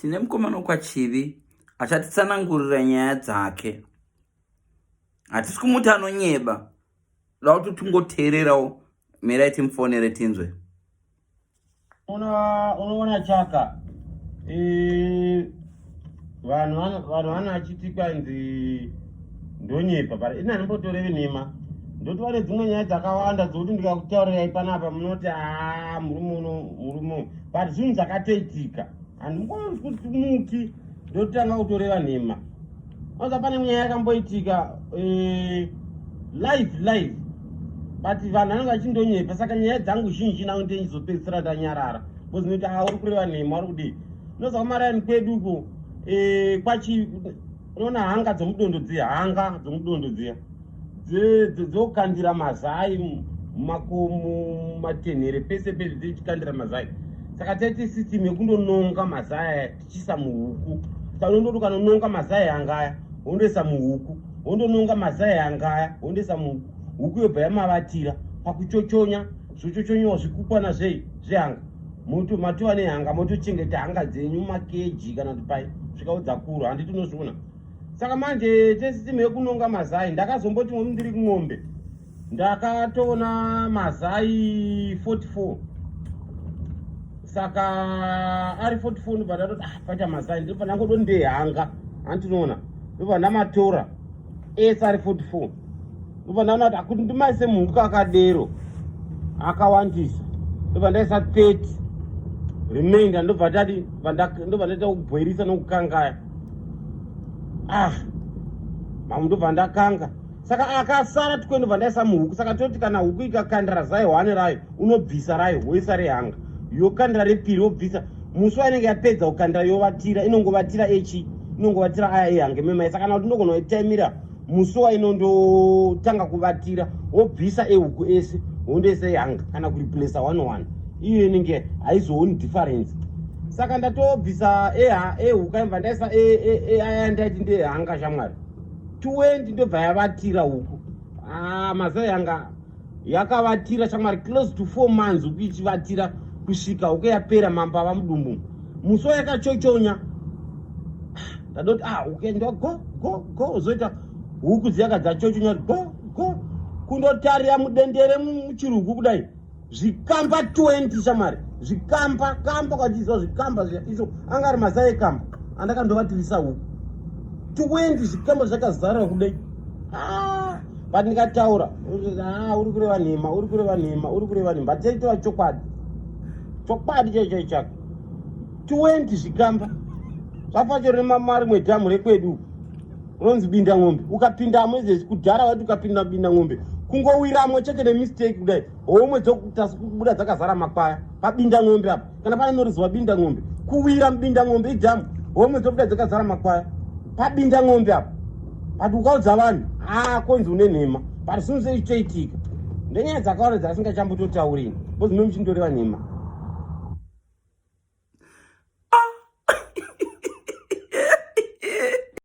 Tine mukomana wekwaChivi achatitsanangurira nyaya dzake. Hatisi kumuti anonyeba, da kuti tingoteererawo. Mirai timufonere tinzwe. Unoona chaka eh, vanhu vanhu vano achiti kwanzi ndonyepa but ini handimbotorevi nhema, ndoti vane dzimwe nyaya dzakawanda dzokuti ndikakutaurirai panapa munoti aa murume uno murume, but zvinhu zvakatoitika, handingoti ndotanga kutoreva nhema. Oza pane nyaya yakamboitika eh, live live, but vanhu vanenge vachindonyepa. Saka nyaya dzangu zhinji nao ndinizopedzisira ndanyarara because nokuti a uri kureva nhema, uri kudii. Unoza kumaraini kwedu uko eh, kwachi unoona hanga dzomudondo dziya, hanga dzomudondo dziya dzokandira mazai mumakomo, mumatenhere, pese pese dzichikandira mazai. Saka taite system yekundononga mazai aya tichiisa muhuku. Saka unondoti ukanononga mazai angaya, wondoisa muhuku, wondononga mazai angaya, wondoisa muhuku, huku yobva yamavatira pakuchochonya, zvochochonyiwa zvikukwana zvei zvehanga. Moto matova nehanga, motochengeta hanga dzenyu makeji kana kuti pai svika dzakuru, handiti unozviona? Saka manje tesystem yekunonga mazai, ndakazomboti ngomu ndiri kumombe, ndakatoona mazai 44. Saka ari 44, ndobva ndatoti ah, paita mazai, ndobva ndangodo ndehanga, handinoona, ndobva ndamatora ese ari 44. Ndobva ndaona kuti akuti ndimaise muhuku akadero akawandisa, ndobva ndaisa 30 remainder, ndobva tati ndobva ndaita kubhoirisa nokukangaya. Ah, mamwe ndobva ndakanga, saka akasara 20 ndobva ndaisa muhuku. Saka toti kana huku ikakandira zai hwane rayo, unobvisa rayo woisa rehanga, yokandira repiri wobvisa. Musi wainenge yapedza kukandira yovatira, inongovatira echi inongovatira aya ehange memai. Saka kana kuti ndogona kuitaimira musi wainondotanga kuvatira, wobvisa ehuku ese wondoisa ehanga kana kureplaca one one, iyo inenge haizooni difference. Saka ndatobvisa ehuku aibva ndaisa aya ndaiti ndehanga, shamwari, 20 ndobva yavatira huku. Ah, mazai anga yakavatira, shamwari, close to 4 months huku ichivatira kusvika huku yapera mambava mudumbu. Musi wayakachochonya ndadoti ah, huku ndo go go go, zoita huku dziyaka dzachochonya go go, kundotarira mudendere muchirugu kudai, zvikamba 20, shamwari, zvikamba kamba kwachizwa zvikamba zviya izvo anga ari mazai ekamba andakandovatirisa huku 20, zvikamba zvakazara kudai. Ah, but ndikataura, ah, uri kureva nhema, uri kureva nhema, uri kureva nhema, but chaitova chokwadi, chokwadi chaicho chako. 20 zvikamba zvafacho remarimwe dhamu rekwedu ronzi Binda Ng'ombe. Ukapindamo izvezvi, kudhara waiti ukapinda Binda Ng'ombe kungowiramo chete nemistake kudai, homwe dzokubuda dzakazara makwaya paBinda Ng'ombe apa. Kana pane noriziva Binda Ng'ombe, kuwira muBinda Ng'ombe idhamu, homwe dzobuda dzakazara makwaya paBinda Ng'ombe apa. But ukaudza vanhu, a konzi une nhema, but zvinhu zveichitoitika. Ndenyaya dzakawanda dzasingachambototaurini because mune muchindoreva nhema.